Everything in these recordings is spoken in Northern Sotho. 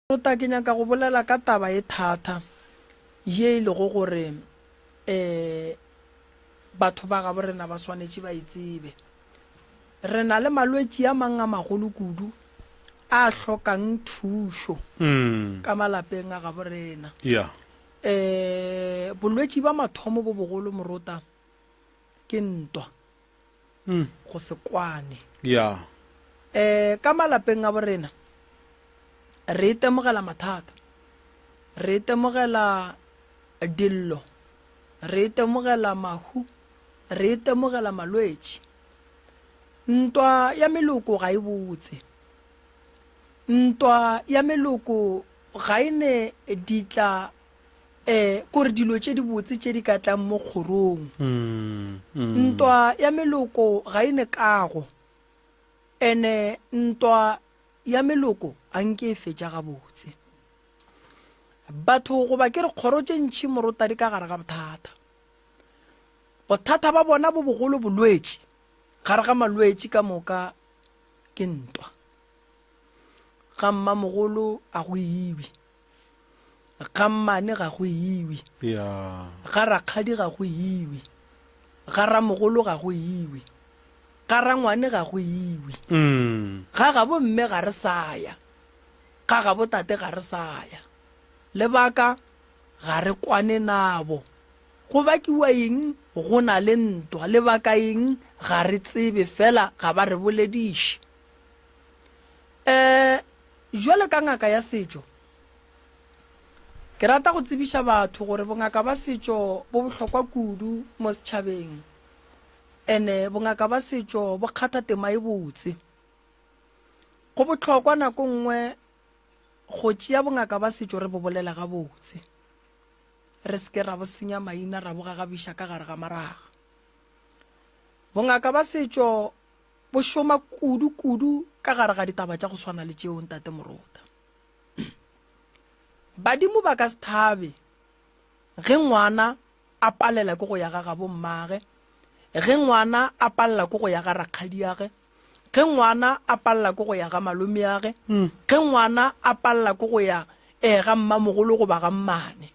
Rota, ke nyaka go bolela ka taba e thata ye e lego gore um batho ba gabo rena ba swanetše ba e tsebe. Re na le malwetši a mang a magolo kudu a hlokang thušo ka malapeng a gabo rena. Yeah. Um bolwetši ba mathomo bo bogolo morota ke ntwa, go se kwane. Yeah. Um ka malapeng a borena re itemogela mathata, re itemogela dillo, re itemogela mahu, re itemogela malwetši. Ntwa ya meloko ga e botse. Ntwa ya meloko ga e ne ditla um kore dilo tše dibotse tše di ka tlang mo kgorong. Ntwa ya meloko ga e ne kago, ene ntwa ya meloko a nke e fetša gabotse. Batho goba ke re kgoro tše ntši morota di ka gare ga bothata. Bothata ba bona bo bogolo bolwetši, gare ga malwetši ka moka ke ntwa. Ga mmamogolo a go iwe. Ga mmane ga go iwe. Yeah. Ga rakgadi ga go iwe. Ga ramogolo ga go iwe. Ga rangwane ga go iwe. Mm. Ga gabo mme ga re sa ya. Ga gabo tate ga re sa ya. Lebaka ga re kwane nabo. Go bakiwa eng go na le ntwa? Lebaka eng ga re tsebe fela ga ba re bolediše. Um Bjalo ka ngaka ya setšo, ke rata go tsebiša batho gore bongaka ba setšo bo bohlokwa kudu mo setšhabeng ene bongaka ba setšo bo kgatha tema e botse. Go bohlokwa nako nngwe go tšea bongaka ba setšo re bo bolela gabotse, re se ke ra bo senya maina ra bo gagabiša ka gare ga maraga. Bongaka ba setšo bo šoma kudu kudu ka gare ga ditaba tša go swana le tšeo ntate Morota. Badimo ba ka se thabe ge ngwana a palela ke go ya ga gabo mmage, ge ngwana a palela ke go ya ga rakgadiage, ge ngwana a palela ke go ya ga malomeage, hmm. ge ngwana a palela ke go ya eh, ga mmamogolo goba ga mmane.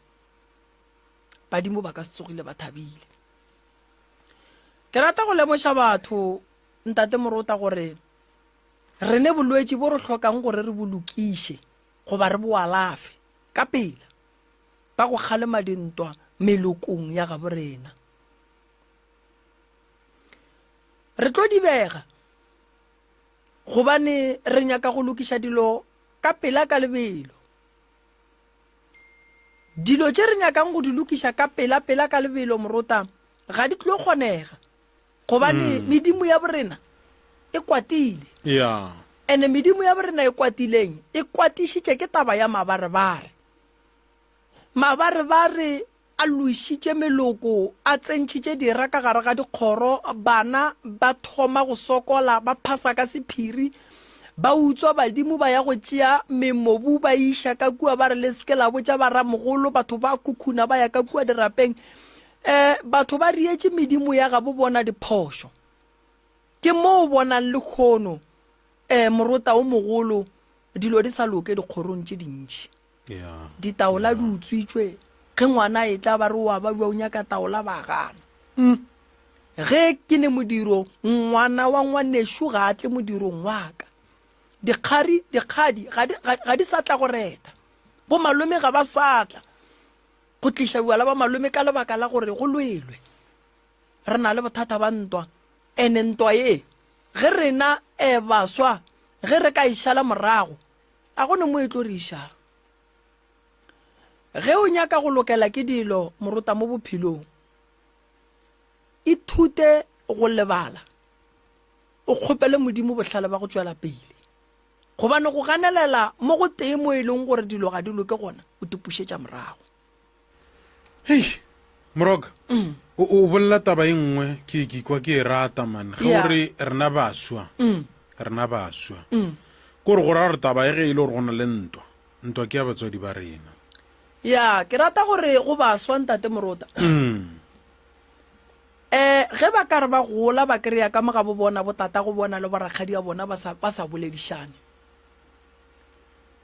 Badimo ba ka se tsogile ba thabile. Ke rata go lemoša batho, Ntate Morota, gore re ne bolwetši bo re hlokang gore re bo lokiše goba re bo alafe ka pela ba go kgalema dintwa melokong ya gabo rena. Re tlo dibega gobane re nyaka go lokiša dilo ka pela ka lebelo. Dilo tše re nyakang go di lokiša ka pela-pela ka lebelo, morota, ga di tlo kgonega gobane mm. medimo ya borena e kwatile. Yeah. Ene medimo ya borena e kwatileng e kwatišitše ke taba ya mabarebare. Mabarebare a lwešitše meloko, a tsentšhitše dira ka gare ga dikgoro, bana ba thoma go sokola, ba phasa ka sephiri, ba utswa badimo ba ya go tšea memobu ba iša ka kua, ba re le se ke la botša baramogolo, batho ba khukhuna ba ya ka kua dirapeng. Um batho ba rietše medimo ya gabo bona diphošo. Ke mo o bonang lehono um morota o mogolo dilo di sa loke dikgorong tše dintši. Ditaola di utswitšwe, ge ngwana a etla ba re o a babja o nyaka taola ba gana. Mm. Ge ke ne modiro, ngwana wa ngwanešu ga a tle modirong wa ka. Dikgari, dikgadi ga di, ga di sa tla go reta. Bo malome ga ba sa tla go tliša bjala ba malome ka lebaka la gore go lwelwe. Re na le bothata ba ntwa, ene ntwa ye ge rena e baswa ge re ka e šala morago A go ne mo e tlo re išago. Ge o nyaka go lokela ke dilo morota mo bophelong, ithute go lebala, o kgopele Modimo bohlale ba go tšwela pele. Gobane go ganelela mo go tee mo e leng gore dilo ga di loke gona, o tipušetša morago. Hei, Moroka, mm. o, o bolela taba e nngwe ke ke kwa ke e rata man. Ge o re rena baswa, mm. rena baswa. Mm. Ko re go ra gore taba e ge e le gore go na le ntwa, ntwa ke ya batswadi ba rena. Ya, ke rata gore go baswa ntate Morota. Mm. Eh, ge ba ka re ba gola ba kry-a ka mo ga bo bona bo tata go bona le borakgadi ya bona ba sa, ba sa boledišane.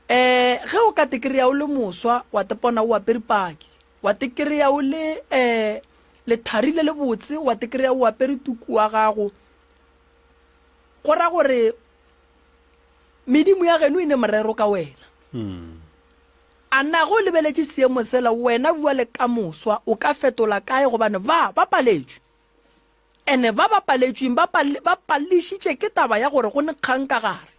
Um ge o ka tekreya o le moswa wa tepona o apere paki, wa tekreya o le um lethari le lebotse, wa tekreya o apere tuku wa gago, go ra gore medimo ya geno e ne morero ka wena. A na ge o lebeletše seemo sela, wena bjale ka moswa o ka fetola kae gobane ba ba paletšwe? Ene ba ba paletšweng ba ba palešitše ke taba ya gore go ne kgang ka gare.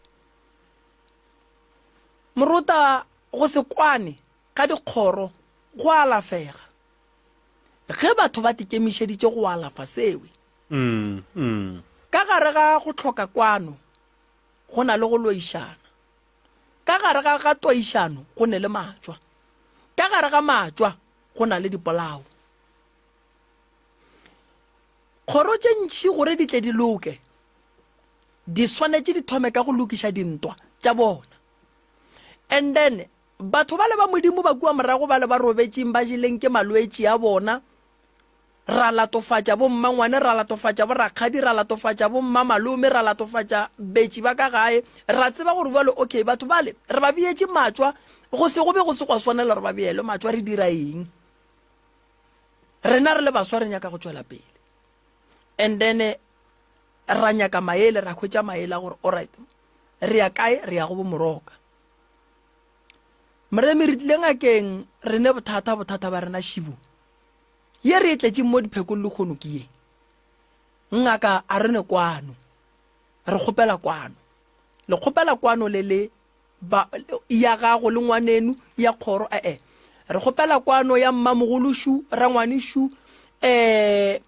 Morota go se kwane ga dikgoro go alafega ge batho ba tikemišeditše go alafa sewe. Mm, mm. Ka gare ga go hloka kwano go na le go loišana. Ka gare ga ga twaišano go ne le matšwa. Ka gare ga matšwa go na le dipolao. Kgoro tše ntši gore di tle di loke, di swanetše di thome ka go lokiša dintwa tša bona. And then batho bale ba Modimo ba kua morago bale ba robetšeng ba jeleng ke malwetši a bona, ra latofatša bommangwane, ra latofatša borakgadi, ra latofatša bommamalome, ra latofatša betši ba ka gae, ra tseba gore bjalo okay batho bale re ba beetše matšwa, go se go be go se gwa swanela gore ba beelwe matšwa, re dira eng? Rena re le baswa re nyaka go tšwela pele. And then ra nyaka maele, ra hwetša maele a gore alright, re ya kae? Re ya go bomoroka. Moremi re tlile ngakeng re ne bothata, bothata ba rena šibo. Ye re e tletšeng mo diphekong lekgono ke ye. Ngaka a re ne kwano. Re kgopela kwano. Le kgopela kwano le le ba, ya gago le ngwanenu ya kgoro ee. Re kgopela kwano ya mmamogološu, rangwanešu, eh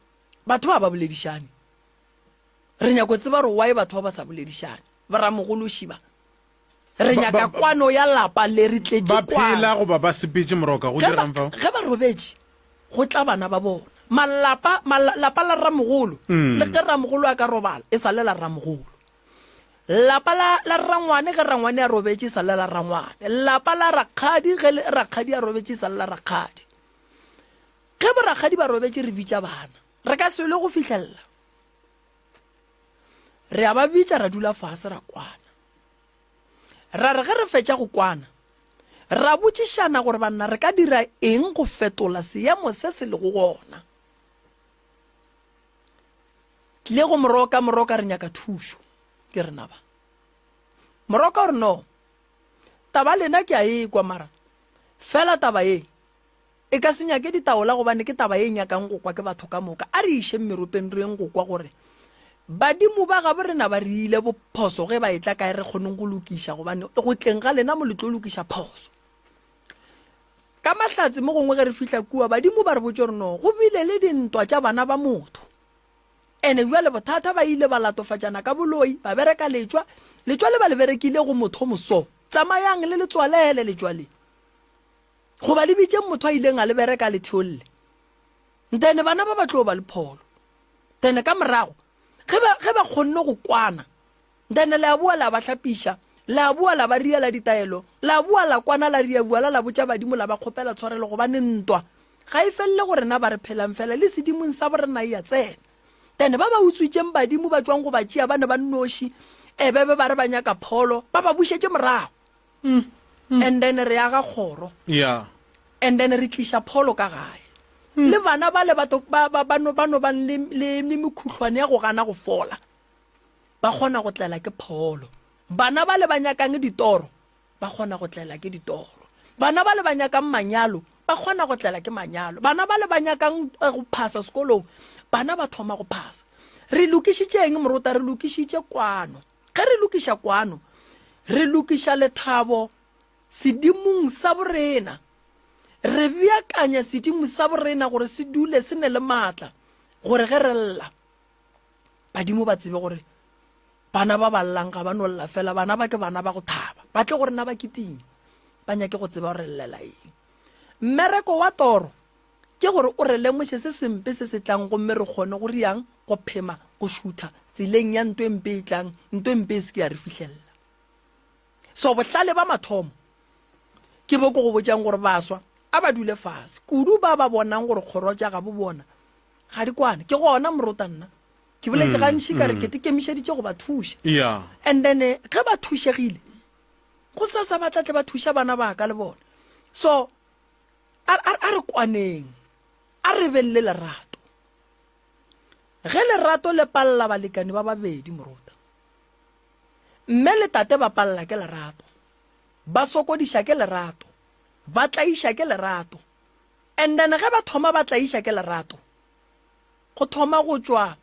batho ba ba boledišane. Re nyako tseba gore why batho ba ba sa boledišane. Boramogološi ba. Re nyaka kwano ya lapa le re tletše Ba phela goba ba sepetše moroka go Ge ba, dirang fao? ge ba robetše go tla bana ba bona. Malapa, mala, lapa la ramogolo, le ge ramogolo a ka robala e sa le la ramogolo. Lapa la, la rangwane ge rangwane a robetše e sa le la rangwane. Lapa la rakgadi ge le, rakgadi a robetše e sa le la rakgadi. Ge borakgadi ba robetše re bitša bana. Re ka se lwe go fihlelela. Re a ba bitša ra dula fase ra kwana. Ra re ge re fetša go kwana, ra botšišana gore banna re ka dira eng go fetola seemo se se lego gona. Tlile go Moroka, Moroka re nyaka thušo. Ke rena ba. Moroka o re no, taba lena ke a e kwa mara fela taba ye e ka se nyake ditaola gobane ke taba ye e nyakang go kwa ke batho ka moka. A re išeng meropeng re yeng go kwa gore badimo ba gabo rena ba re ile bophoso ge ba etla kae re kgoneng go lokiša gobane go tleng ga lena mo le tlo lokiša phoso. Ka mahlatse mo gongwe ge re fihla kua badimo ba re botše gore no go bile le dintwa tša bana ba motho. Ene bjale bothata ba ile ba latofatšana ka boloi ba bereka letšwa, letšwa le ba le berekile go motho moso. Tsamayang le le tswalele letšwa le. Goba le bitšeng motho a ileng a le bereka a le theolle. Ntene bana ba ba tlo ba le pholo. Ntene ka morago ge ba ge ba kgonne go kwana, ntene le a boa la ba hlapiša, la boa la ba riela ditaelo, la boa la kwana la ria buala la botša badimo la ba kgopela tshwarelo gobane ntwa ga e felele go rena ba re phelang fela le sedimong sa borena e a tsena. Ntene ba ba utswitšeng badimo ba tšwang go ba tšea ba ne ba nnoši, ebe be ba re ba nyaka pholo, ba ba bušetše morago. Mm. Mm. And then re aga kgoro. Yeah. And then re tliša pholo ka gae. Mm. Le bana ba le batho ba ba ba no ba no bang le le mekhuhlwane ya go gana go fola. Ba kgona go tlela ke pholo. Bana ba le ba nyakang ditoro ba kgona go tlela ke ditoro. Bana ba le ba nyakang manyalo ba kgona go tlela ke manyalo. Bana ba le ba nyakang eh, go phasa sekolong bana ba thoma go phasa. Re lokišitše eng morota? Re lokišitše kwano. Ge re lokiša kwano, re lokiša lethabo sedimong sa borena. Re beakanya sedimo sa borena gore se dule se ne le maatla, gore ge re lla, badimo ba tsebe gore bana ba ba llang ga ba no lla fela, bana ba ke bana ba go thaba, ba tle go rena ba kitima, ba nyake go tseba gore re llela eng. Mmereko wa toro Ke gore o re lemoše se sempe se se tlang gomme re kgone go riang go phema go šutha tseleng ya nto e mpe e tlang, nto e mpe e se ke ya re fihlelela. So bohlale ba mathomo ke bo ke go botšang gore baswa a ba dule fase kudu ba ba bonang gore kgoro tša gabo bona ga di kwane. Ke gona morota nna ke boletše gantši ka re ke te kemišeditše go ba thuša. Yeah. And then ge ba thušegile. Go sasa ba tla tle ba thuša bana ba ka le bona. So a, a, a re kwaneng, a re beng le lerato. Ge lerato le palela balekane ba babedi, morota, mme le tate ba palela ke lerato, ba sokodiša ke lerato, ba tlaiša ke lerato, and then ge ba thoma ba tlaiša ke lerato, go thoma go tšwa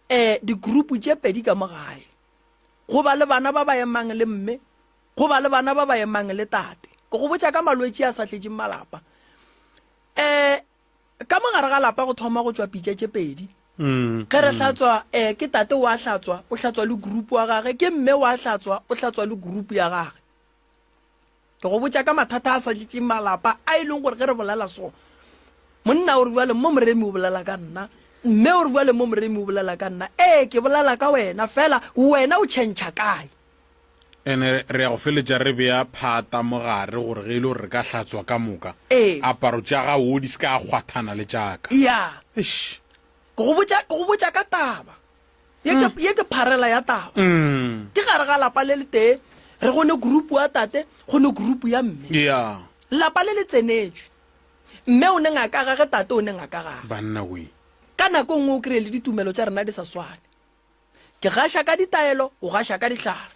um di-group tše pedi ka mo gae. Go ba le bana ba ba emang le mme, go ba le bana ba ba emang le tate. Ke go botša ka malwetši a sa tletšeng malapa. Um ka mo gare ga lapa go thoma go tšwa pitša tše pedi. Mm, ge re mm. hlatswa um ke tate wa hlatswa, o hlatswa le group wa gage, ke mme wa hlatswa, o hlatswa le group ya gage. Ke go botša ka mathata a sa tletšeng malapa a e leng gore ge re bolela so, monna o re bjale mo moremi o bolela ka nna, mme o re bjale mo moremi o bolela ka nna. Ee, ke bolela ka wena, fela wena o tšhentšha kae? Ene re ya go feletša re bea phata mo gare gore ge e le gore re ka hlatswa ka moka, Ee. aparo tša gago di se ka kgwathana le tša ka. Ya. Eish. Ke go botša, ke go botša ka taba. Ye ke, ye ke pharela ya taba. Mm. Ke gare ga lapa le letee, re go ne group ya tate, go ne group ya mme. Yeah. Lapa le le tsenetšwe. Mme o ne ngaka gage, tate o ne ngaka gage. Banna we. Ka nako e nngwe o kry-e le ditumelo tša rena di sa swane. Ke gaša ka ditaelo, o gaša ka dihlare.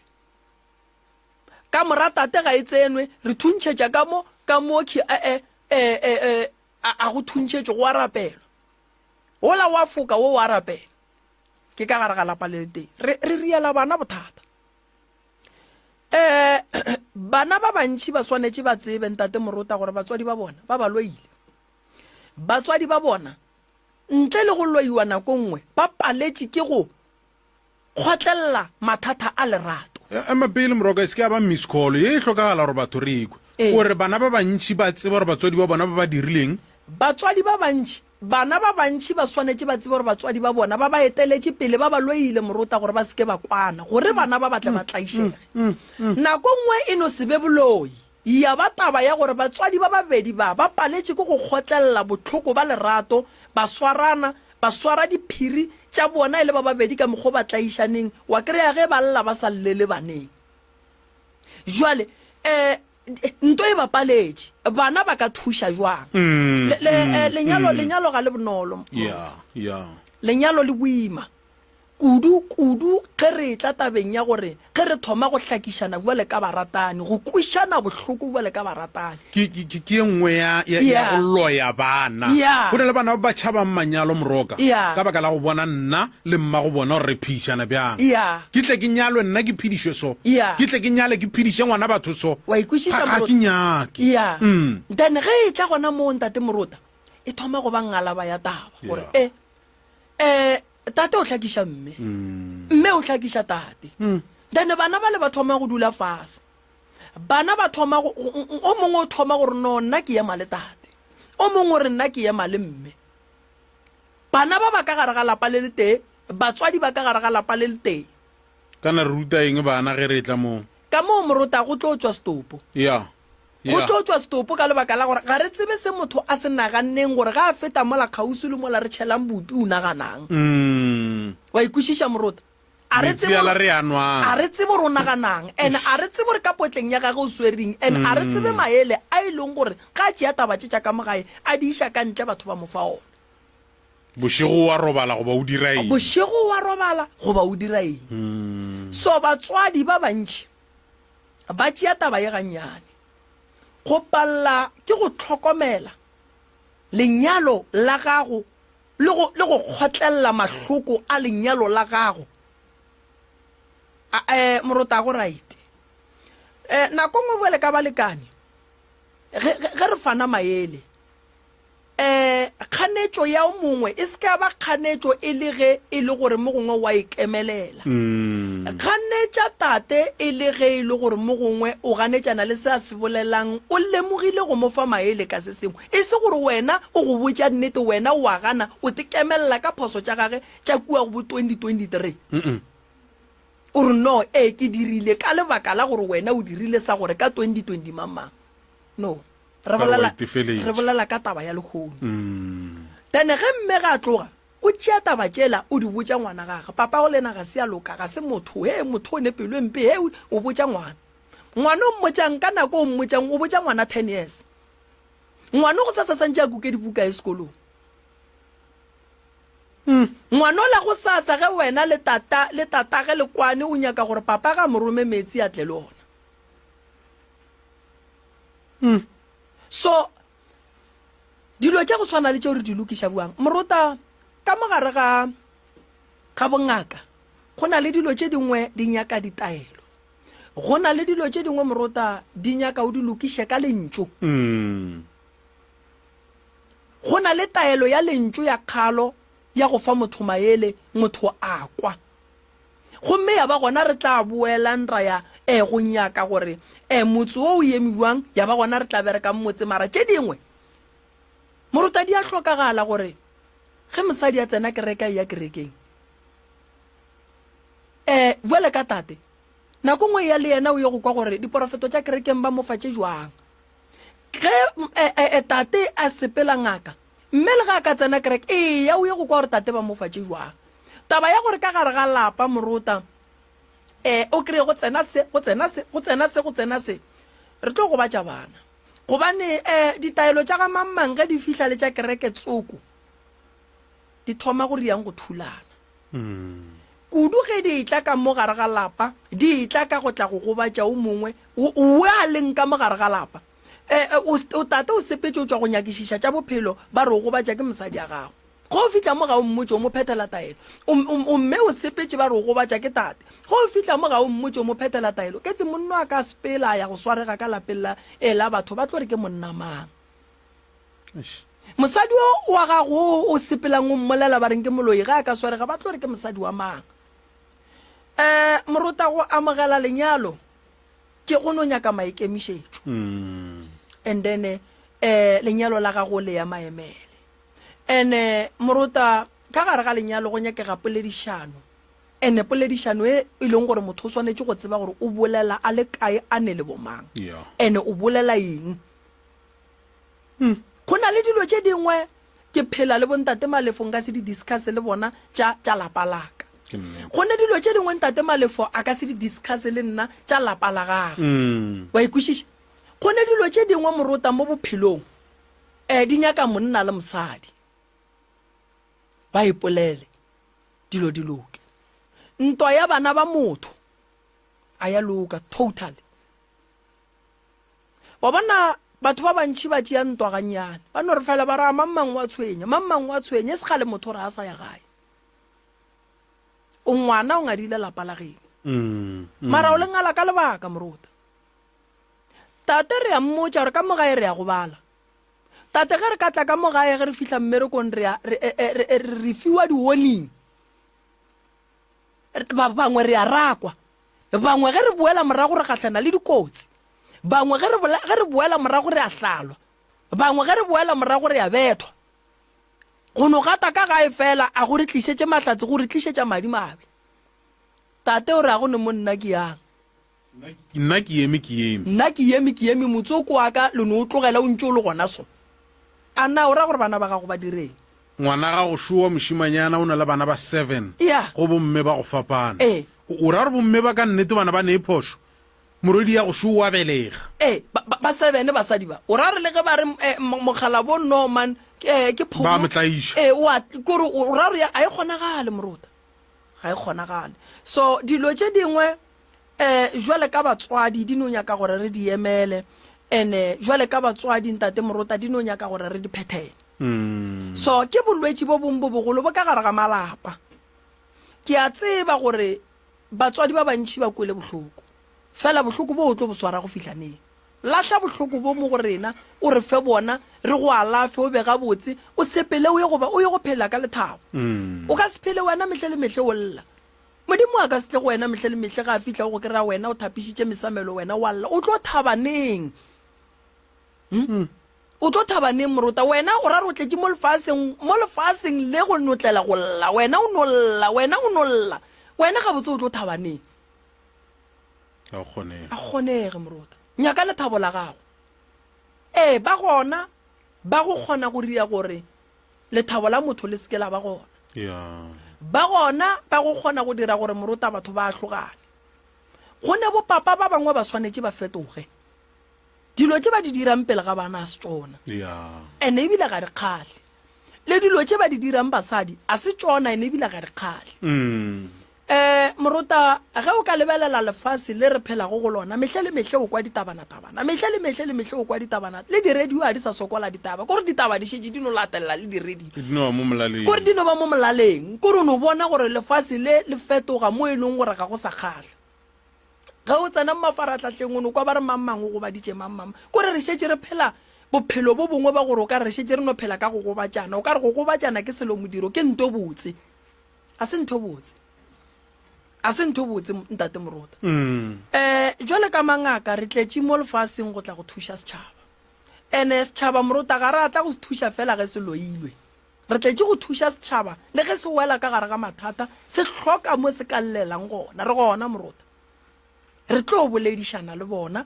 Ka mora tate ga e tsenwe, re thuntšhetša ka mo, ka mo khi, eh, eh, eh, eh, eh, a, a go thuntšhetšwe, go a rapelwa. Wola wa foka, wo wa rapela. Ke ka gare ga lapa le letee. Re, re riela bana bothata. Eh, bana ba bantši ba swanetše ba tsebe, Ntate Morota, gore batswadi ba bona ba ba loile. Batswadi ba bona, ntle le go loiwa nako nngwe, ba paletše ke go kgotlelela mathata a lerato. Ema pele, Moroka, e se ke ya ba miss call. Ye e hlokagala gore batho re ekwe. Ee. O re bana ba bantši ba tseba gore batswadi ba bona ba ba dirileng? Batswadi ba bantši, bana ba bantši ba swanetše ba tsebe gore batswadi ba bona ba ba eteletše pele, ba ba loile morota gore ba se ke ba kwana, gore bana ba ba tle ba tlaišege. Nako nngwe e no se be boloi, ya ba taba ya gore batswadi ba babedi ba ba paletše ke go kgotlelela bohloko ba lerato, ba swarana, ba swara diphiri tša bona e le ba babedi ka mokgwa o ba tlaišaneng, wa kry-a ge ba lla ba sa llele baneng. Jwale um nto e ba paletše, bana ba ka thuša jwang? Mm, Le, le, mm, eh, lenyalo, mm. lenyalo ga le bonolo. Yeah, yeah. Lenyalo le boima kudu kudu ge re etla tabeng ya gore ge re thoma go hlakišana bjale ka baratani, go kwešana bohloko bjale ka baratani. Ke, ke, ke, ke ye nngwe ya, ya, ya Yeah. go loya bana. Yeah. Go na le bana ba ba tšhabang manyalo Moroka, Yeah. ka baka la go bona nna le mmago bona gore re phedišana bjang. Yeah. Ke tle ke nyalwe nna ke phedišwe so. Yeah. Ke tle ke nyale ke phediše ngwana batho so. Wa ikwešiša, Ga, ga Morota? ke nyake. Yeah. Mm. Then ge e tla gona moo Ntate Morota, e thoma go ba ngalaba ya taba gore Yeah. e, eh, tate o hlakiša mme, mme o hlakiša tate. Then bana bale ba thoma go dula fase. Bana ba thoma go, go, o mongwe o thoma gore no nna ke ema le tate, o mongwe o re nna ke ema le mme. Bana ba ba ka gare ga lapa le letee, batswadi ba ka gare ga lapa le letee. Kana re ruta eng bana ge re etla moo? Ka moo morota go tlo tšwa setopo. Yeah. Go tlo tšwa setopo ka lebaka la gore ga re tsebe se motho a se naganneng gore ga a feta mola kgauswi le mola re tšhelang bupi o naganang. Mm. Wa ikwešiša morota? A re Metsi tsebe ala gore re a nwang. a re tsebe gore o naganang and a re tsebe gore ka potleng ya gage o swereng and a re tsebe maele a e leng gore ga a tšea taba tše tša ka mo gae a di iša ka ntle batho ba mo fa ona. Bošego wa robala goba o dira eng? Bošego wa robala goba o dira eng? So batswadi ba bantši ba tšea taba ye gannyane. Go palela ke go hlokomela lenyalo la gago le go, le go kgotlelela mahloko a lenyalo la gago. A, eh, morotago right. Eh, nako nngwe bjale ka balekane, ge, ge, ge re fana maele, um kganetšo ya o mongwe e se ka ba kganetšo e le ge e le gore mo gongwe wa ikemelela. Ganetša tate e le ge e le gore mo gongwe o ganetšana le se a se bolelang, o lemogile go mo fa maele ka se sengwe. E se gore wena o go botša nnete, wena o a gana, o tekemelela ka phoso tša gage tša kua go bo 2023. O re, No, ee, ke dirile ka lebaka la gore wena o dirile sa gore ka 2020 mang mang. No. Re Ka re wa bolela, itefeletša. re bolela ka taba ya lehono. Then ge mme ge a tloga, o tšea taba tšela o di botša ngwana gage. Papago le yena ga se a loka, ga se motho. He, motho o ne pelo e mpe. He, o botša ngwana. Ngwana o mmotšang ka nako o mmotšang o botša ngwana 10 years. Ngwana go sasa santše a kuke dibuka e sekolong. Mm. Ngwana ola go sasa ge wena le tata le tatage le kwane o nyaka gore papa ga mo rome metsi a tle le ona. Mm. So dilo tša go swana le tšeo re di lokiša buang morota ka mogare ga ga bongaka go na le dilo tše dingwe di nyaka ditaelo go na le dilo tše dingwe morota di nyaka o di lokiše ka lentšu mm. Go na le taelo ya lentšu ya kgalo ya go fa motho maele, motho a kwa. Gomme ya ba gona re tla boelang ra ya e go nyaka gore e motse wo o eme bjang, ya ba gona re tla berekang motse. Mara tše dingwe morota di a hlokagala gore ge mosadi a tsena kereke a eya kerekeng e bjale ka tate nako nngwe ya le yena o ye go kwa gore diporofeto tša kerekeng ba mo fa tše jwang. Ge e, e, e, tate a sepela ngaka, mme le ge a ka tsena kereke, eya o ye go kwa gore tate ba mo fa tše jwang. Taba ya gore ka gare ga lapa morota, e, o kry-e go tsena se, go tsena se, go tsena se, go tsena se, re tlo gobatša bana. Gobane e, ditaelo tša ga mang mang ge di fihla le tša kereke tsoko, di thoma go riang go thulana. Kudu ge di etla ka mo gare ga lapa, di etla ka go tla go gobatša o mongwe o a leng ka mo gare ga lapa. E, e, o, o tate o sepetše o tšwa go nyakišiša tša bophelo, ba re o gobatša ke mosadi ya gago. Ge o fihla mo ga o mmotše, o mo phethela taelo. O, o, o mme o sepetše ba re o gobatša ke tate. Ge o fihla mo ga o mmotše, o mo phethela taelo. Ketse monno a ka sepela a ya go swarega ka lapeng la, e, la batho, ba tlo re ke monna mang. Mosadi o wa gago o o sepelang o mmolela ba reng ke moloi ge a ka swarega ba tlo re ke mosadi wa mang. Um morota go amogela lenyalo ke go no nyaka maikemišetšo mm. and then um lenyalo la gago le ya maemele and morota ka gare ga lenyalo go nyakega poledišano ene poledišano e e leng gore motho o swanetše go tseba gore o bolela a le kae a ne le bomang ene o bolela eng Hmm. Go na le dilo tše dingwe ke phela le bontate Malefo nka se di discuss le bona tša tša lapa laka. Go ne dilo tše dingwe ntate Malefo a ka se di discuss le nna tša lapa la gagwe. Mm. Wa ikwešiša? Go ne dilo tše dingwe morota mo bophelong eh di nyaka monna le mosadi. Ba ipolele dilo di loke. Ntwa ya bana ba motho a ya loka totally. Wa bona, batho ba bantši ba tšea ntwa gannyane. Ba no re fela ba re, a mang mang wa tshwenya, mang mang wa tshwenya, e se kgale motho o re a sa ya gae. O ngwana o ngadile lapa la geno. Mm, mm. Mara o le ngala ka lebaka, morota. Tate re a mmotša gore ka mo gae re ya go bala. Tate ge re ka tla ka mo gae ge re fihla mmerekong re, re, e, e, re, re, re fiwa di-warning. Ba bangwe re a rakwa. Bangwe ge re boela morago re gahlana le dikotsi. Bangwe ge re, ge re boela morago re a hlalwa. Bangwe ge re boela morago re a bethwa. Go no gata ka gae fela a go re tlišetše mahlatse, go re tlišetša madimabe. Tate o re a go ne mo nna ke yang. Nna ke eme ke eme. Nna ke eme ke eme motsoko wa ka le no o tlogela o ntše o le gona so. A na o ra gore bana ba gago ba direng? Ngwana gago šo wa mošimanyana o na le bana ba seven Yeah. go bomme ba go fapana. Ee. O ra gore bomme ba ka nnete bana ba ne phošo? Morwedi ya go šo o a belega. Ee, ba, ba, ba seven basadi ba. O ra re le ge ba re eh, mokgalabo no man ke, eh, ke phomo. Ba mo tlaiša. Ee, o a, kore o ra gore ga e kgonagale morota. Ga e kgonagale. So dilo tše dingwe um jwale ka batswadi di no nyaka gore re di emele ene jwale ka batswadi ntate morota di no nyaka gore re di phethele mm. so ke bolwetši bo bong bo bogolo bo ka gare ga malapa ke a tseba gore batswadi ba bantši ba kwele bohloko fela bohloko bo o tlo bo swara go fihla neng lahla bohloko bo mo go rena o re fe bona re go alafe o be gabotse o sepele o ye go o ye go phela ka lethabo mm. o ka se phele wena mehle le mehle o lla Modimo a ka se tle go wena mehle le mehle ge a fihla o go kry-a wena o thapišitše mesamelo wena wa lla. O tlo thaba neng? Hmm? O tlo thaba neng morota? Wena o ra re o tletše mo lefaseng, mo lefaseng le go notlela go lla. Wena o no lla, wena o no lla. Wena gabotse o tlo thaba neng? A kgonege. A kgonege morota. Nyaka lethabo la gago. Ee, ba gona ba go kgona go ria gore lethabo la motho le seke la ba gona. Yeah. Ba gona ba go kgona go dira gore morota batho ba ahlogane. Go ne bopapa ba bangwe ba swanetše ba fetoge. Dilo tše ba di dirang pele ga bana a se tšona. Ene ebile ga di kgahle. Le dilo tše ba di dirang basadi a se tšona ene ebile ga di kgahle. Um morota, ge o ka lebelela lefase le re phelago go lona, mehle le mehle o kwa ditabanatabana, mehle le mehle le mehle o kwa ditabana, le di-radio ga di sa sokola ditaba, kore ditaba di šetše di no latelela le di-radio. Di no ba mo molaleng. Kore di no ba mo molaleng. Kore o no bona gore lefase le le fetoga mo e leng gore ga go sa kgahla. Ge o tsena mo mafarahlahleng o no kwa ba re mang mang o gobaditše mang mang. Kore re šetše re phela bophelo bo bongwe ba gore o ka re re šetše re no phela ka go gobatšana. O ka re go gobatšana ke selo modiro, ke nto botse. A se ntho botse. A se ntho botse ntate Morota. Mm. Eh jwale ka mangaka re tletše mo lefaseng go tla go thuša setšhaba. Ene setšhaba Morota ga re a tla go se thuša fela ge se loilwe. Re tletše go thuša setšhaba le ge se wela ka gare ga mathata, se hloka mo se ka llelang gona. Re gona Morota. Re tlo boledišana le bona,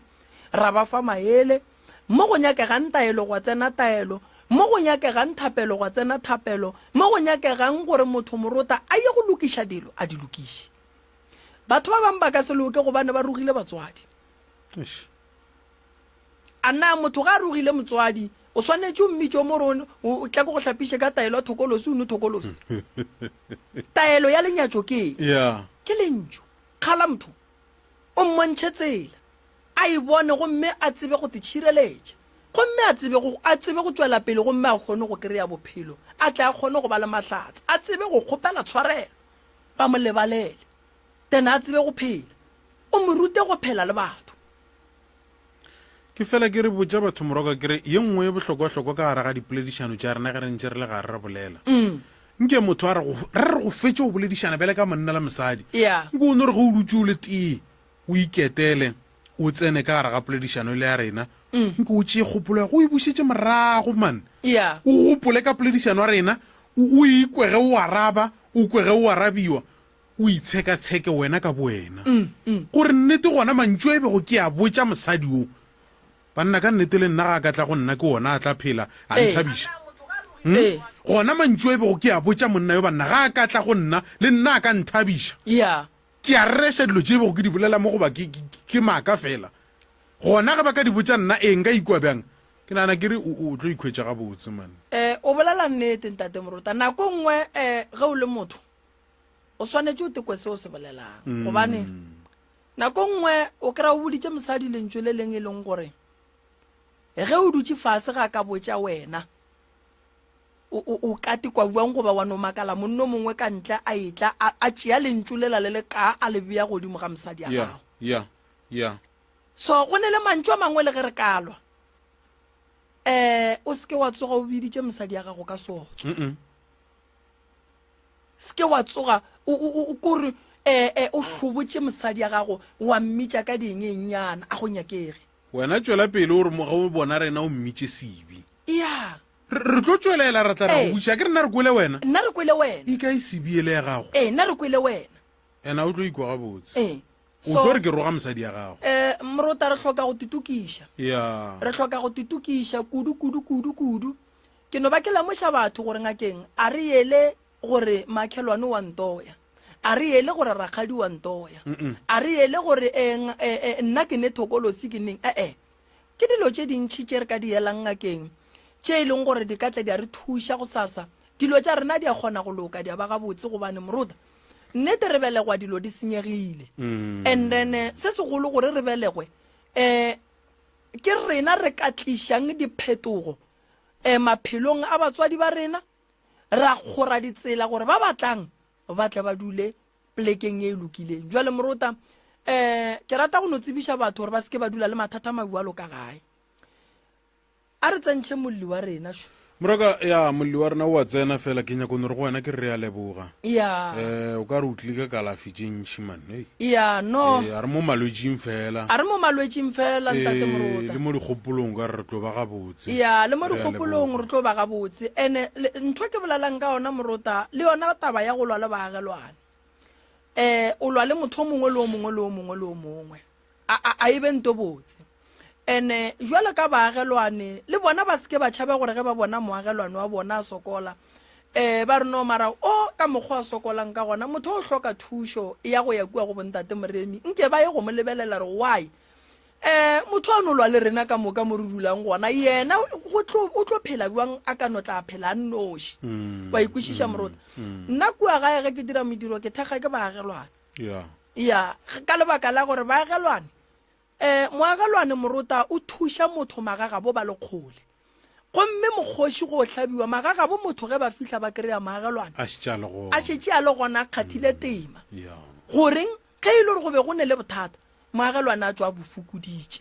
ra ba fa maele. Mo go nyakegang taelo gwa tsena taelo, mo go nyakegang thapelo gwa tsena thapelo, mo go nyakegang gore motho morota a ye go lokiša dilo a di lokiše. Batho ba bangwe ba ka se loke gobane ba rogile batswadi. Eish. A na motho ga a rogile motswadi o swanetše o mmitše o mo re o tla ke go hlapiše ka taelo ya thokolosi o nwe thokolosi? Taelo ya lenyatšo ke eng? Yeah. Ke lentšu. Kgala motho, o mmontšhe tsela, a e bone gomme a tsebe go titšhireletša, gomme a tsebe go, a tsebe go tšwela pele gomme a kgone go kry-a bophelo, a tle a kgone go ba le mahlatse, a tsebe go kgopela tshwarelo, ba mo lebalele, then a tsebe go phela. O mo rute go phela le batho. Ke fela ke re botša batho moroka ke re ye nngwe e bohlokwahlokwa ka gare ga dipoledišano tša rena ge re ntše re le gare re bolela. Nke motho a re go re re go fetše go boledišana bjale ka monna le mosadi. Yeah. Nke o no re ge o dutše o le tee o iketele o tsene ka gare ga poledišano le ya rena. Nke o tšee kgopolo ya go o e bušetše morago man. Yeah. O gopole ka poledišano ya rena o o ikwe ge o araba o kwe ge o arabiwa o itshekatsheke wena ka bowena gore nnete gona mantšu a e bego ke a botša mosadi wo, banna ka nnete le nna ga a ka tla go nna ke wona a tla phela a nthabiša. Hmm? Gona mantšu a e bego ke a botša monna yo banna ga a ka tla go nna le nna a ka nthabiša. Ke a rereša dilo tše e bego ke di bolela mo goba ke, ke, ke maaka fela. Gona ge ba ka di botša nna, ee nka ikwa bjang? Ke nagana ke re o, o tlo ikhwetša gabotse man. Eh, o bolela nnete ntate Morota. Nako e nngwe eh, ge o le motho o swanetše o tekwe se o se bolelang mm. gobane nako nngwe o kry-a o boditše mosadi lentšu le leng e leng gore ge o dutše fase ga ka botša wena o ka tekwa bjang goba wa no makala monno mongwe ka ntle a etla a tšea lentšu lela le le ka a le bea godimo ga mosadi a gago yeah, yeah. so go ne le mantšu a mangwe le ge re kalwa um o seke wa tsoga o biditše mosadi ya gago ka seotso mm -mm. Se ke wa tsoga o, o, o, kore eh, eh, o hlobotše mosadi ya gago wa mmitša ka diengenyana, a go nyakege. Wena tšwela pele o re mo ge o bona rena o mmitše Sibi. Ya. Re, re tlo tšwelela ra tla ra go Ee. botšiša, ke re nna re kwele wena. Nna re kwele wena. E kae Sibi ele ya gago? Ee, nna re kwele wena. Ena o tlo ikwa gabotse. Ee. O So, tlo re ke roga mosadi ya gago. eh, Morota re hloka go titokiša. Ya. Re hloka go titokiša kudu, kudu, kudu, kudu. Ke no ba ke lemoša batho gore ngakeng a re yele gore makhelwane wa ntoya, a re yele gore rakgadi wa ntoya, a re yele gore eh, eh, eh, nna ke ne thokolosi ke neng. E-e, ke dilo tše dintši tše re ka di yelang ngakeng tše e leng gore di ka tla di a re thuša go sasa dilo tša rena di a kgona go loka di a ba gabotse gobane morota nnete re belegwa dilo di senyegile mm. and then eh, se segolo gore re belegwe um ke rena re ka tlišang diphetogo um maphelong a batswadi ba rena, ra kgora ditsela gore ba batlang ba tle ba dule plekeng e lokileng. Jwale morota, um ke rata go no tsebiša batho gore ba seke ba dula le mathata majualo ka gae. A re tsentšhe molli wa rena šo. Moraka, ya molli wa rena o a tsena fela ke nyako no re go wena ke re re a leboga. Ya. Eh, o ka re o tlile ka kalafi tše ntši man. Hey. Ya, no. Eh, a re mo malwetšing fela. A re mo malwetšing fela ntate Eh, Morota. le mo dikgopolong ka re re tlo ba gabotse. Ya, le mo Re a dikgopolong leboga. re tlo ba gabotse. Ene le- ntho e ke bolelang ka yona Morota, le yona taba ya go lwa le baagelwane. Eh, o lwa le motho o mongwe le o mongwe le o mongwe le o mongwe. A a a e be nto botse. Ene jwalo ka baagelwane le bona ba seke ba tšhaba gore ge ba bona moagelwane wa bona a sokola. Um ba re no mara o ka mokgwa a sokolang ka gona motho o hloka thušo ya go ya kua go bontate Moremi nke ba ye go mo lebelela re why um motho a no lwa le rena ka moka mo re dulang gona yena go tlo o tlo phela bjang a ka no tla phela a nnoši mm, wa ikwešiša mm, morota mm. nna kua gae ge ke dira mediro ke thekga ke baagelwane yeah. ya ka lebaka la gore baagelwane um moagelwane morota o thuša motho magagabo ba le kgole Gomme mokgoši go o hlabiwa, magagabo motho ge ba fihla ba kry-a moagelwane A šetše a le gona. a šetše a le gona a kgathile tema. Ya. Goreng ge e le gore go be go ne le bothata, moagelwane a tšwa a bo fokoditše.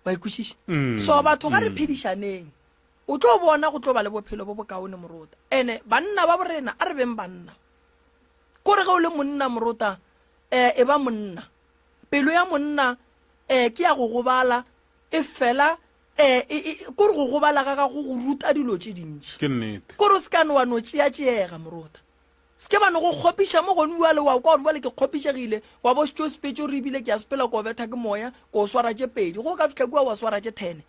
Wa e kwešiša? So batho ga re phedišaneng, o tlo bona go tlo ba le bophelo bo bokaone morota. Ene banna ba borena a re beng banna. Kore ge o le monna morota, um e ba monna. Pelo ya monna um ke ya go gobala, e fela Eh, e, e, kore go gobala ga gago go ruta dilo tše dintši. Ke nnete. Kore o se ka no wa no tšeatšeega, morota. Se ke ba no go kgopiša mo gone bjale wa kwa gore bjale ke kgopišegile, wa bo šetše o sepetše o re ebile ke a sepela ko betha ke moya, ko swara tše pedi. Go o ka fihla kua wa swara tše thene.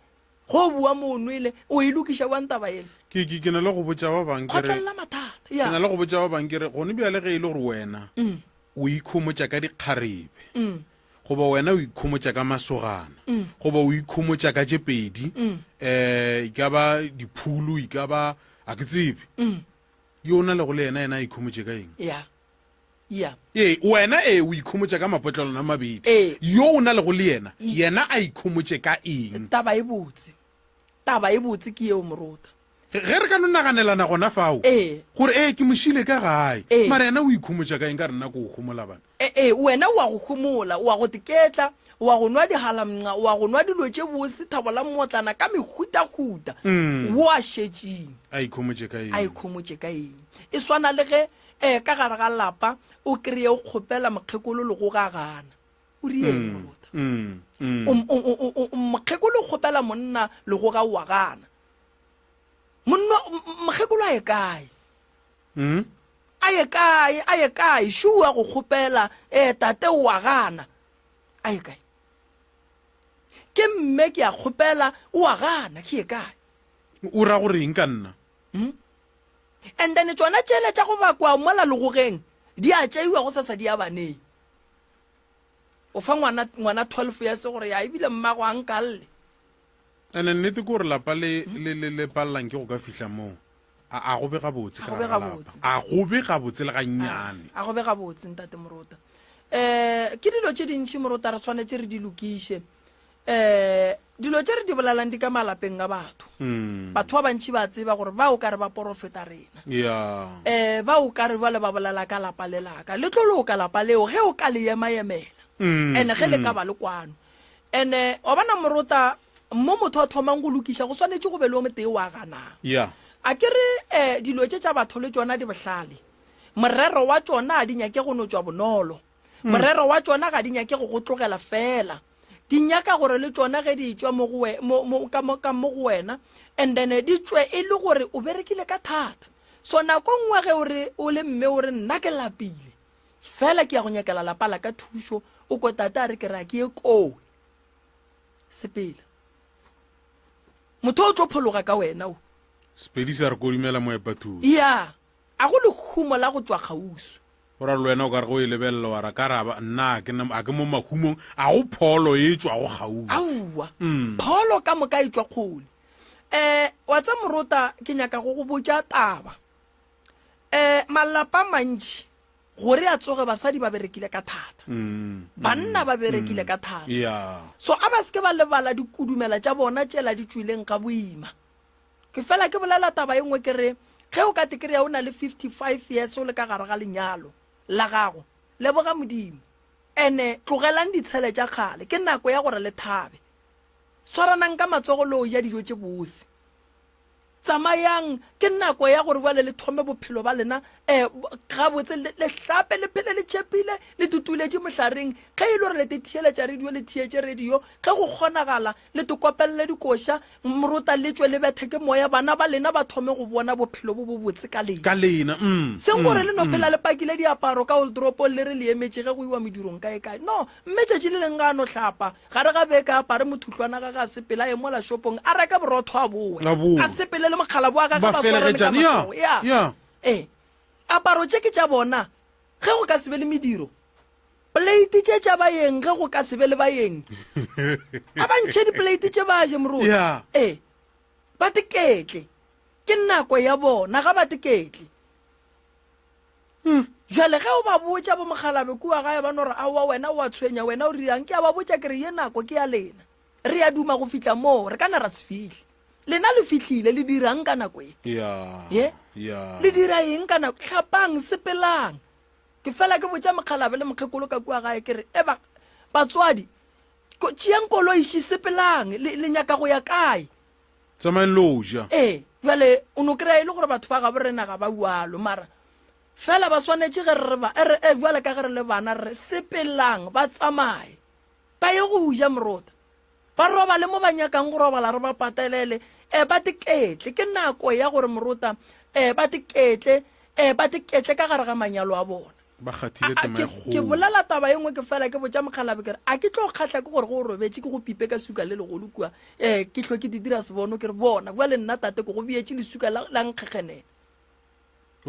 Go o bua mo o nwele, o e lokiša bjang taba yela? Ke, ke, ke na le go botša ba bang ke re, Kgotlelela mathata. ke Ya. na le go botša ba bang ke re, gone bjale ge e le gore wena o ikhomotša ka dikgarebe, goba wena o ikhomotša ka masogana mm. goba o ikhomotša ka tše pedi um e ka ba diphulu e ka ba a ke tsebe mm. yo o na lego le yena yena a ikhomotše ka eng yeah. Yeah. ee wena ee o ikhomotša ka mapotlelwana a mabedi ee. yo o na lego le yena yena a ikhomotše ka eng taba e botse taba e botse ke yeo morota Ge re ka no naganelana gona fao, Ee. gore ee ke mo šile ka gae, Ee. mara yena o ikhomotša ka eng ka re nna ke o homola bana? Ee, ee, wena o a go homola, o a go teketla, o a go nwa dihalamnqa, o a go nwa dilo tše bose, thabo la mmotlana ka mehutahuta, wo a šetšeng A ikhomotše ka eng? a ikhomotše ka eng? E swana le ge eh, ka gare ga lapa o kreye o kgopela mokgekolo legoga a gana. O rieng morota? O, o, o, o, o, mokgekolo o kgopela monna legoga o a gana. Monna, mokgekolo a ye kae? Mm. A ye kae? A ye kae? Šo a go kgopela, eh, tate o a gana. A ye kae? Ke mme ke a kgopela, o a gana, ke ye kae? O ra gore eng ka nna? Mm? And then tšona tšele tša go bakwa mola legogeng di a tšeiwa go sasa di ya baneng. O fa ngwana ngwana 12 years gore ya ebile mmago a nkalle. Ene nnete ke gore lapa le le le le palelang ke go ka fihla moo. A a go be gabotse A ka go be gare ga lapa. gabotse. A go be gabotse le gannyane. A go be gabotse ntate Morota. Eh ke dilo tše dintši Morota re swanetše re di lokiše. Eh dilo tše re di bolelang di ka malapeng a batho. Mm. Batho ba bantši ba tseba gore ba o ka re ba porofeta rena. Yeah. Eh ba o ka re bjale ba bolela ka lapa le laka. Le tlo loka lapa leo ge o ka le ema-emela. Mm. Ene ge le ka ba le kwano. Ene wa bona morota mo motho a thomang go lokiša go swanetše go be le o motee wa ganang. Yeah. A ke re eh, dilo tše tša batho le tšona di bohlale. Morero wa tšona ga di nyake go no tšwa bonolo. Morero wa tšona ga di nyake go go tlogela feela. Di nyaka gore le tšona ge di tšwa mo go we, mo, mo, ka mo, ka mo go wena and then di tšwe e le gore o berekile ka thata. So nako nngwe ge o re o le mme o re nna ke lapile, Fela ke ya go nyakela lapa la ka thušo, o ko tate a re ke ra ke ye kowe. Sepela. Motho o tlo phologa ka wena o. Sepedi sa re kodumela moepathuši. Ya, a go lehumo la go tšwa kgauswi. Go ra le wena o ka re go e lebelela wa ra ka ra ba nna a ke a ke mo mahumong a go pholo e tšwago kgauswi. Aowa, pholo ka moka e tšwa kgole. Eh, wa tsa morota ke nyaka go go botša taba. um malapa a mantši gore a tsoge basadi ba berekile ka thata mm, banna mm, ba berekile mm, ka thata yeah. so a ba seke ba lebala dikudumela tša bona tšela di tšwileng ga boima ke fela ke bolela taba e nngwe ke re ge o ka te kry-a o na le 55 years o le ka gare ga lenyalo la gago leboga modimo ene tlogelang ditshele tša kgale ke nako ya gore le thabe swaranang ka matsogo le o ja dijo tše bose Tsamayang, ke nako ya gore bjale le thome bophelo ba lena um gabotse, le, le hlape, le phele le tšhepile, le tutuletše mohlareng. Ge e le gore le te theeletša radio, le theetše radio. Ge go kgonagala, le te kopelele dikoša, morota le tšwe le bethe ke moya, bana ba lena ba thome go bona bophelo bo bobotse ka lena. Ka lena, mm, Seng gore mm, le no mm. phela le pakile diaparo ka oldropong le re le emetše ge go iwa medirong kae kae. No, mme tšatši le leng ga a no hlapa, Gare ga beke a apare mothuhlwana gage a sepele a ye mola shopong a reke borotho a bowe. A bowe. A sepele le mokgalabo wa gage Ba ba swarane ka felegetšane, ya, matsogo. Ya. ya. Ee, aparo tše ke tša bona ge go ka se be le mediro. Plate tše tša baeng ge go ka se be le baeng. A ba ntšhe diplate tše ba je moruti. Yeah. Ee, ba teketle. Ke nako ya bona ga ba teketle. Hmm. Jwale ge o ba botša bo mokgalabe kua gae ba no re aowa wena o a tshwenya wena o riang ke a ba botša ke re ye nako ke ya lena. Re a duma go fihla moo re ka na ra se fihle. Lena le fihlile le dirang ka nako ye? Yeah. Ye? Yeah. Le dira eng ka nako? Hlapang, sepelang. Ke fela ke botša mokgalabe le mokgekolo ka kua gae ke re e ba batswadi tšeang koloi ši sepelang le, le nyaka go ya kae? Tsamayang lo ja. Ee, bjale o no kry-a e le gore batho ba gabo rena ga ba bjalo mara fela ba swanetše ge re re ba e re e bjale ka ge re le bana re re sepelang ba tsamaye ba ye go ja morota ba robale mo ba nyakang go robala re ba patelele um ba teketle ke nako ya gore morota um ba teketle um ba teketle ka gare ga manyalo a bona ba kgathile tema e ke kgolo bolela taba e nngwe ke fela ke botša mokgalabe ke re a ke tlo kgahla ke gore go o robetše ke go pipe ka suka le legolo kua um ke hlo ke di dira sebono ke re bona bua le nna tate ke go beetše lesuka la la nkgekgenela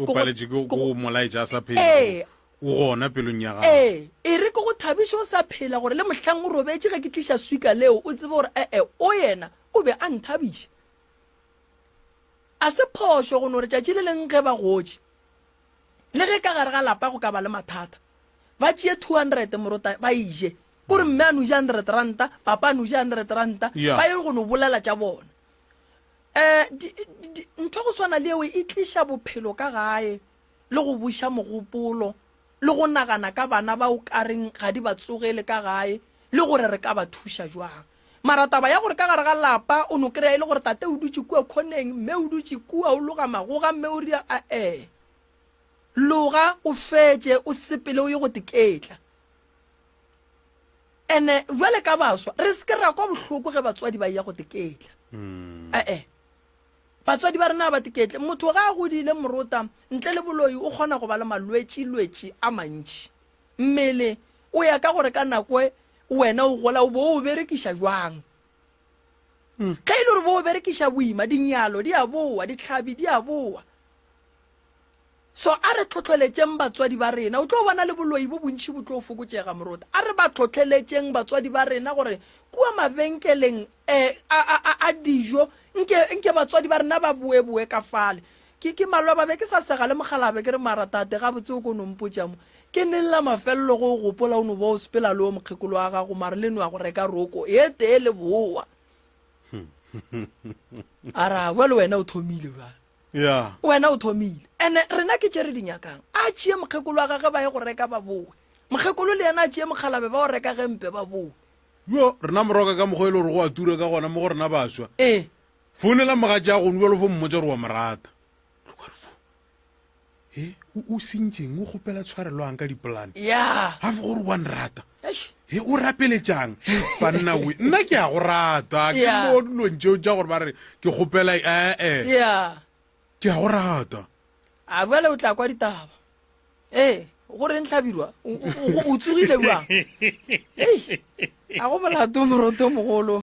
o ke go- paletše ke ke go- go molaetša a sa phela Ee. o gona pelong ya gago ee e re ke go thabiše o sa phela gore le mohlang o robetše ge ke tliša swika leo o tsebe gore ee o yena o be a nthabiša a se phošo go no re tšatši le leng ge ba gotše Le ge ka gare ga lapa go ka ba le mathata, ba tšee 200 morota ba e je. Kore mme a no ja 100 ranta, papa a no ja 100 ranta, Yeah. ba ye go no bolela tša bona. Eh, di, di, di, ntho go swana le eo e tliša bophelo ka gae le go buša mogopolo le go nagana ka bana ba o ka reng ga di ba tsogele ka gae le gore re ka ba thuša jwang. Mara taba ya gore ka gare ga lapa o no kry-a e le gore tate o dutše kua khoneng, mme o dutše kua o loga magoga, mme o ria a-e. Loga o fetše o sepele o ye go teketla. Ene bjale ka baswa re se ke ra kwa bohloko ge batswadi ba ya go teketla. A-e. Batswadi ba rena ba teketle. Motho ga a godile morota ntle le boloi o kgona go ba le malwetši-lwetši a mantši. Mmele o ya ka gore ka nako e wena o gola o bo o berekiša jwang. Ge e le gore bo o berekiša boima, dinyalo di a boa, dihlabi di a boa. So a re tlhohleletšeng batswadi ba rena. O tlo bona le boloi bo bontši bo tlo fokotšega morota. A re ba tlhohleletšeng batswadi ba rena gore kua mabenkeleng eh, a, a, a, a dijo nke, nke batswadi ba rena ba boeboe ka fale. Ke, ke maloba be ke sa sega le mogalabe ke re mara tate gabotse o ko no mpotša mo. Ke neng la mafelelo go o gopola o no ba o sepela le o mokgekolo wa gago mara le no ya go reka roko e tee le boa. A ra bjale wena o thomile bjale. Ya. Wena o thomile. Ene rena ke tše re di nyakang. A tšee mokgekolo wa gage ba ye go reka ba boe. Mokgekolo le yena a tšee mokgalabe ba o reka gempe ba boe. Yo, rena moroka ka mokgwa e le gore go a tura ka gona mo go rena baswa. Ee. Founela mogatša go bjalo fo mmotša gore wa mo rata. He, o o sentšeng o kgopela tshwarelwang ka dipolane. Ya. Ga fo gore wa nrata. Eish. He, o rapeletšang banna we. Nna ke a go rata. Ke Yeah. mo dilong tšeo tša gore ba re ke kgopela ee. Ya. Ke a go rata. A bjale o tla kwa ditaba. Ee, go reng hlabirwa? O, o, o, o tsogile bjang? Ei, a go molato moroto mogolo.